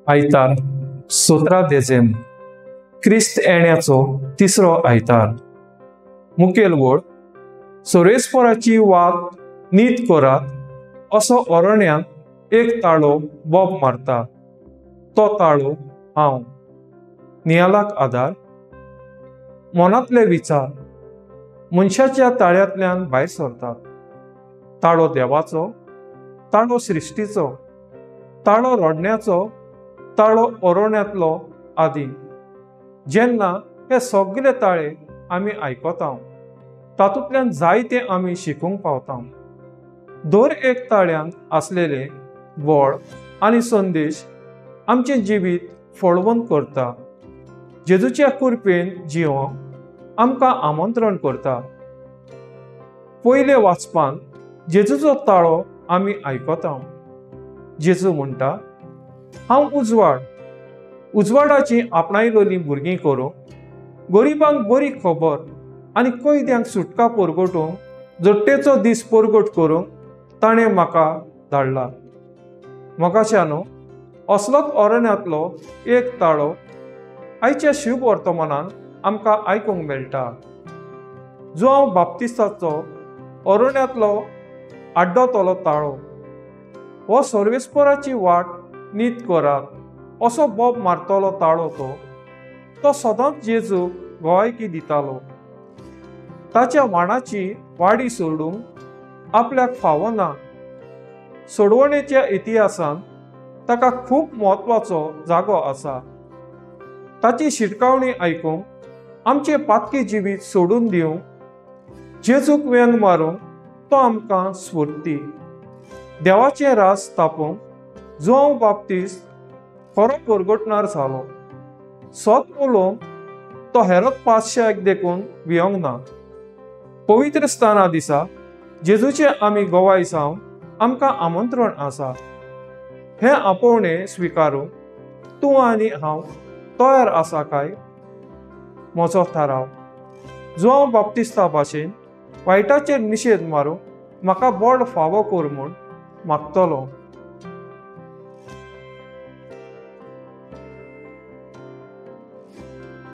आयतार 17 देझेंब, क्रिस्त येण्याचो तिसरो आयतार। मुखेल वळ सोरेस्पोराची वात नीत करात असो अरण्यांत एक ताळो बोब मारता, तो ताळो हांव। नियालाक आदार मनांतले विचार मनशाच्या ताळ्यांतल्यान भायर सरतात। ताळो देवाचो, ताळो सृश्टीचो, ताळो रडण्याचो, ताळो अरण्यांतलो आदी। जेन्ना हे सगळे ताळे आमी आयकता तातूंतल्यान जायते आमी शिकूंक पावता। दर एक ताळ्यांत आसलेले बळ आनी संदेश आमचें जिवीत फळवंत करता। जेजूच्या कृपेन जिवंक आमकां आमंत्रण करता। पयले वाचपान जेजूचो ताळो आमी आयकता। जेजू म्हणटा, हांव उजवाड, उजवाडाची आपणायलोली भुरगीं करूंक, गरिबांक बरी खबर आनी कैद्यांक सुटका परगटूंक, जोडटेचो दीस परगट करूंक ताणें म्हाका धाडला। मोगाच्यानो, असलोच अरण्यांतलो एक ताळो आयच्या शुभ वर्तमानान आमकां आयकूंक मेळटा। जुआंव बाप्तिस्ताचो अरण्यांतलो आड्डतलो ताळो हो सर्वेस्पोराची वाट नीत करात असो बोब मारतलो ताळो तो सदांच जेजूक गवायकी दितालो। ताच्या वाणाची वाडी सोडूंक आपल्याक फावना। सोडवणेच्या इतिहासान ताका खूब म्हत्वाचो जागो आसा। ताची शिटकावणी आयकूंक आमचें पातकी जिवीत सोडून दिवंक, जेजूक वेंग मारूंक तो आमकां स्फूर्ती। देवाचें राज स्थापूंक जुआंव बाप्तिस्त खरो परगटणार जालो। सत उलोवंक तो हेरोद पातशाक देखून भियोंक ना। पवित्र स्थाना दिसा जेजूचे आमी गवाय जावन आमकां आमंत्रण आसा। हें आपोवणें स्विकारूंक तूं आनी हांव तयार आसा काय? म्हजो थाराव, जुआंव बाप्तिस्ता भाशेन वायटाचेर निशेध मारूंक म्हाका बळ फावो कर म्हूण मागतलो।